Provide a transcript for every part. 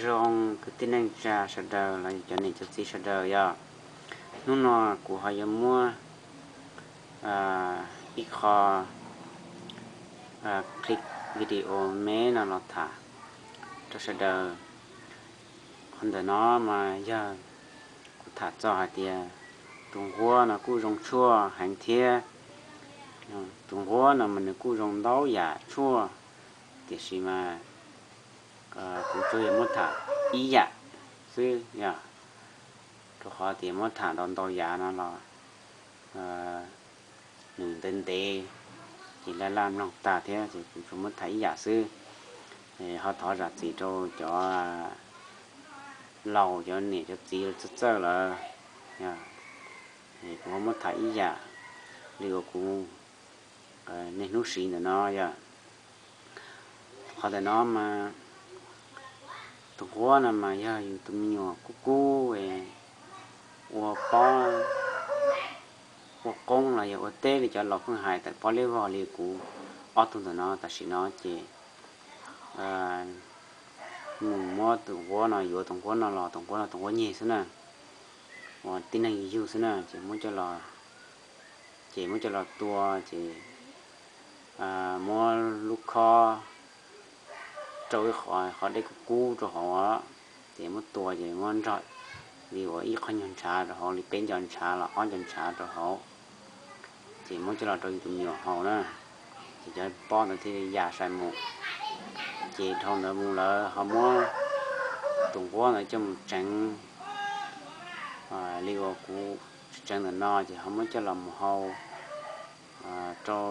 Zoo kwv tij neej tsa sawv daws los yog cov niam cov txiv sawv daws yog, hnub no kuv ho yuav muab ib qho clip video me no los tham rau sawv daws. Qhov ntawm no mas yog kuv tham txog hais tias tus nquab no kuj zoo tshuaj heev thiab. Tus nquab no mas nws kuj zoo ntau yam tshuaj, tiam sis mas kuv tsuas yog muab tham ib yam xwb yog, rau qhov tias muab tham ntau ntau yam no los nws ntev ntev ces laj laj mloog tag thiab, ces kuv tsuas muab tham ib yam xwb. Ho thov zam txim rau cov laus cov niam cov txiv txawj txawj lawm, kuv ho muab tham ib yam li uas kuv niaj hnub siv ntawm no yog. Qhov ntawm no mas tus nquab no mas yog yus tus me nyuam kub kub ua pob ua qoob los yog ua teb li cov laus pheej hais tawm pob liab vog li kuv ob tug ntawm no tam sim no ces mus muab tus nquab no, yuav tus nquab no los tus nquab no tus nquab nyeg xwb na, uas tib neeg yug xwb na, ces muab coj los, ces muab coj los tua ces muab lub khob rau ib qho, qhov dej kub kub rau hauv, ces muab tua ces muab nrog li uas ib qho nyuag ntshav rau hauv, li peb nco ntshav los ob nco ntshav rau hauv, ces muab coj los rau yus tus me nyuam haus na. Ces cov pob ntawd thiaj li ya sai mus. Ces dhau ntawd mus lawm ho muab tus nquab ntawd coj mus tseev li uas kuv tseev ntawm no, ces ho muab coj los mus hau rau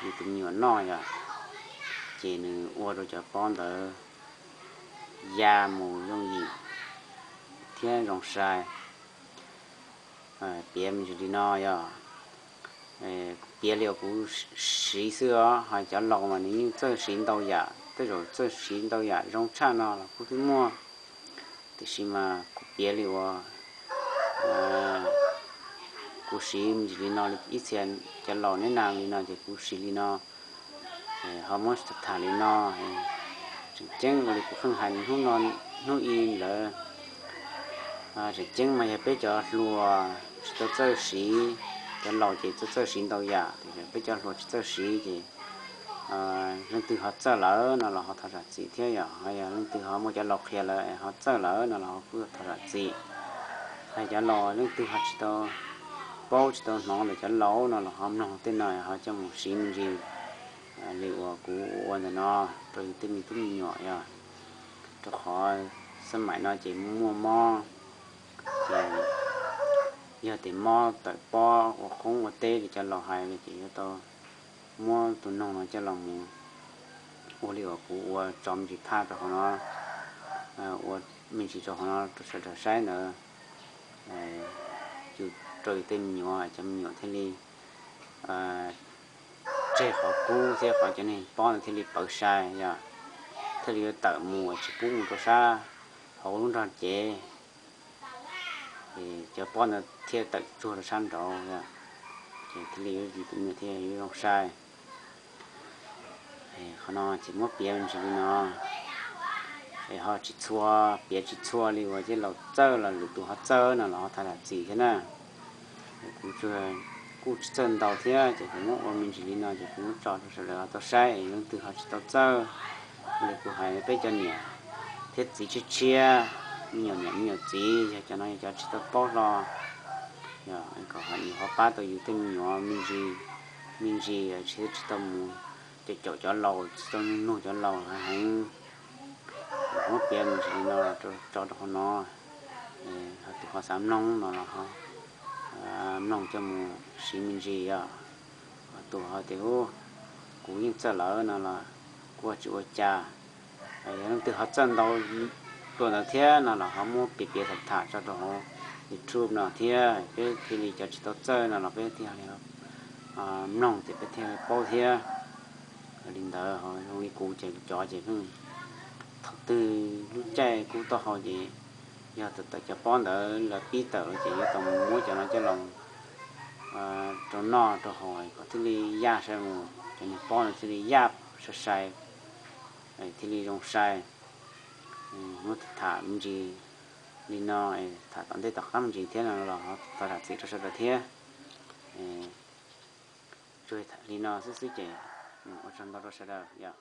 yus tus me nyuam noj yom. Ces nws ua rau cov pob ntawd ya mus yooj yim thiab zoo sai. Piav me ntsis li no yog, kuv piav li uas kuv siv xwb os, ho cov laus mas nws yeej txawj siv ntau yam, tej zaum txawj siv ntau yam zoo tshaj no los kuj twb muaj. Tiam sis mas kuv piav li uas kuv siv me ntsis li no, ib txhia cov laus neb nas li no ces kuv siv li no, ho muab tham li no. Tseem ceeb ua li kuv pheej hais hnub no hnub i ntawd, tseem ceeb mas yog peb cov hluas tsis tau txawj siv, cov laus ces txawj txawj siv ntau yam, peb cov hluas tsis txawj siv ces leej twg ho txawj lawm no los ho thov zam txim thiab yom, ho yog leej twg ho muaj cov laus qhia lawm ho txawj lawm no los ho kuj thov zam txim. Ho cov laus leej twg ho tsis tau paub tsis tau hnov ntawm cov laus no los ho mloog tej no ho coj mus siv me ntsis li uas kuv ua ntawm no rau yus tej me tub me nyuam yog, rau qhov xab maim no ces muaj mob, ces yog tias mob tawm pob ua qoob ua teb li cov laus hais no ces yuav tau muab tus noog no coj los mus ua li uas kuv ua tso me ntsis phaj rau hauv no, ua me ntsis rau hauv no rau sawv daws saib ntawd, yus rau yus tej me nyuam, cov me nyuam thiaj li tseg qhov kub thiab qhov cov neeg pob ntawd thiaj li pawv sai yog, thiaj li yuav tawm mus tsis pub mus rau sab hauv lub nrog cev, ces cov pob ntawd thiaj tawm tsuag rau sab nraud, ces thiaj li yuav yus tus me nyuam thiaj yuav zoo sai. Qhov no ces muab piav me ntsis li no, es ho tsis txhua, piav tsis txhua li uas cov laus txawj los lwm tus ho txawj no los ho thov zam txim thiab na. Kuv tsuas kuj tsis txawj ntau thiab ces kuv muab ua me ntsis li no ces kuv muab tso rau sawv daws ho tau saib, leej twg ho tsis tau txawj li kuv hais peb cov niam thiab txiv tshiab tshiab, me nyuam niam me nyuam txiv, yog cov no yog cov tsis tau paub hlo, kom ho nws ho pab tau yus tej me nyuam me ntsis, me ntsis tsis, tsis tau mus caum caum cov laus, tsis tau nug nug cov laus heev. Muab piav me ntsis li no tso rau qhov no, ho tus ho xav mloog no los ho mloog coj mus siv me ntsis yom. Ho tus ho tias kuv yeej txawj lawm no los kuj tsis ua cas. Yog leej twg ho txawj ntau dua ntawd thiab no los ho muab piav piav tham tham tso rau hauv YouTube no thiab, peb thiaj li cov tsis tau txawj no los peb thiaj li mloog ces peb thiaj li paub thiab. Li ntawd ho zoo li kuv ces cov ces pheej thaum twg lub caij kub taub hau ces yog tawm tawm cov pob ntawd los pib tawm ces yuav tau mus muab cov no coj los rau noj rau haus kom thiaj li yaj sai mus, cov niag pob no thiaj li yaj sai sai, thiaj li zoo sai. Muab tham me ntsis li no, tham tom ntej tom qab me ntsis thiab no los thov zam txim rau sawv daws thiab. Tsuas li no xwb xwb ces ua tsaug ntau rau sawv daws yom.